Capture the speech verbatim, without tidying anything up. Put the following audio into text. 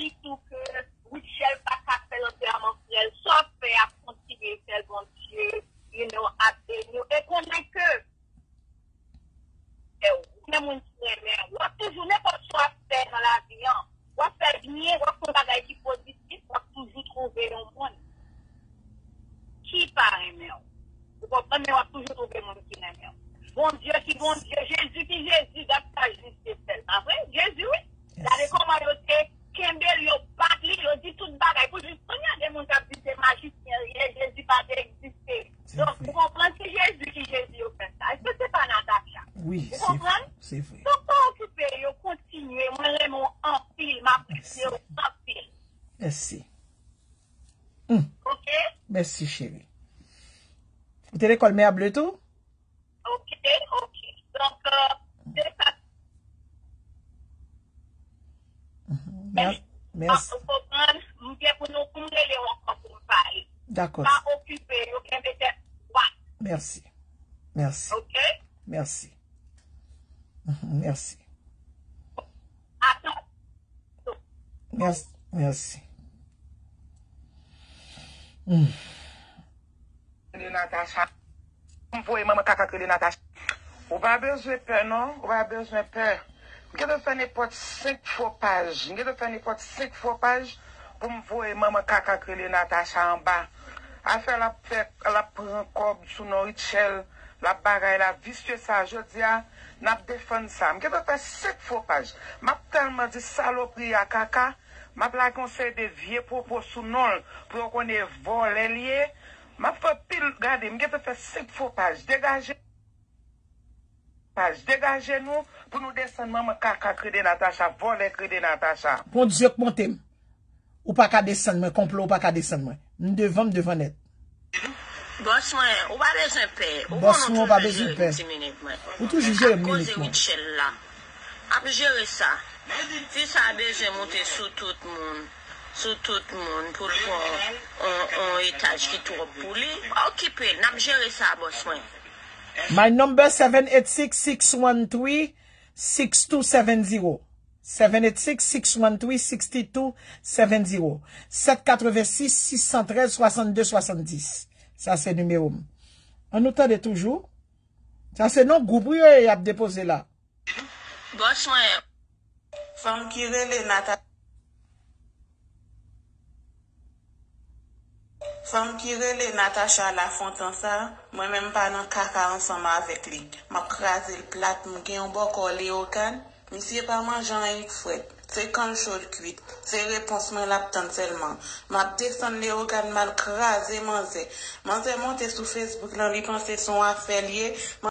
di tou ke Rutshelle pa ka fè lantèman frè l. Sa w ap fè a, kontinye fè l, Bondye, you know, ap beni w. E konnen ke fè w. Ou gen moun ki renmen w. W ap toujou, nenpòt sa w ap fè nan lavi an, w ap fè byen, w ap fè yon bagay ki pozitif, w ap toujou twouve yon moun ki pa renmen w. Ou konprann, men w ap toujou twouve moun ki renmen w. Bondye ki Bondye, Jezi ki Jezi, dat sa jis te fè l. Pa vre? Jezi, wi. Gade kòman yo te kenbe l, yo bat li, yo di tout bagay. Pou jis kounye a, gen moun k ap di se majisyen l ye, Jezi pa te egziste. Donk, ou konprann, se Jezi ki Jezi yo fè sa. Èske se pa Natacha? Wi, ou konprann? Se vre. Donk, pa okipe yo, kontinye. Mwen renmen w anpil, m apresye w anpil. Mèsi. Oke? Mèsi, cheri. Ou te lekòl Mè a Ble tou? Oke, oke. Donk, euh, se sa. Mhm. Mèsi. Mèsi. Ou konprann? M gen pou nou, pou m rele w ankò pou m pale. Dakò. Pa okipe yo, kenbe tèt dwat. Mèsi. Mèsi. Oke? Mèsi. Mhm, mèsi. Atann. Mèsi. Mèsi. Hmm. Rele Natacha. M voye manman kaka k rele Natacha. Ou pa bezwen pè, non. Ou pa bezwen pè. M gentan fè nenpòt senk fo paj. M gentan fè nenpòt senk fo paj pou m voye manman kaka k rele Natacha anba. Afè l ap fè, l ap pran kòb sou non Rutshelle, l ap bagay la, visye sa, jodi a, n ap defann sa. M gentan fè senk fo paj. M ap tèlman di salopri a kaka, m ap lage yon seri de vye pwopo sou non l pou yo konnen vòlè l ye. M ap fè pil, gade, m gentan fè senk fo paj. Degaje paj. Degaje nou pou nou desann manman kaka k rele Natacha, vòlè k rele Natacha. Bondye k monte m. Ou pa ka desann mwen, konplo ou pa ka desann mwen. M devan, m devan nèt. Bòs mwen, ou pa bezwen pè. Ou konnen ou toujou jere m ti minit mwen. Ou toujou jere m minit mwen. Akoz Rutshelle la ap jere sa. Fi sa bezwen moute sou tout moun. Sou tout moun pou l pran on, on etaj ki twòp pou li. Pa okipe l, n ap jere sa, bòs mwen. My number seven eight six, six one three, six two seven zero. Seven eight six, six one three, six two seven zero. Sèt katrevensis, sis san trèz, swasannde, swasanndis. Sa se nimewo m. An nou tande toujou. Sa se non gwoup wi yo ye y ap depoze la. Bòs mwen. Fanm ki rele Nata-, fanm ki rele Natacha Lafontan sa, mwen menm m pa nan kaka ansanm avèk li. M ap kraze l plat, m gen yon bòkò Leyogàn, misye pa manje anyen k frèt. Se kan l cho l kwit. Se repons mwen l ap tann sèlman. M ap desann Leyogàn, m al kraze manzè. Manzè monte sou Facebook lan, li panse se yon afè l ye.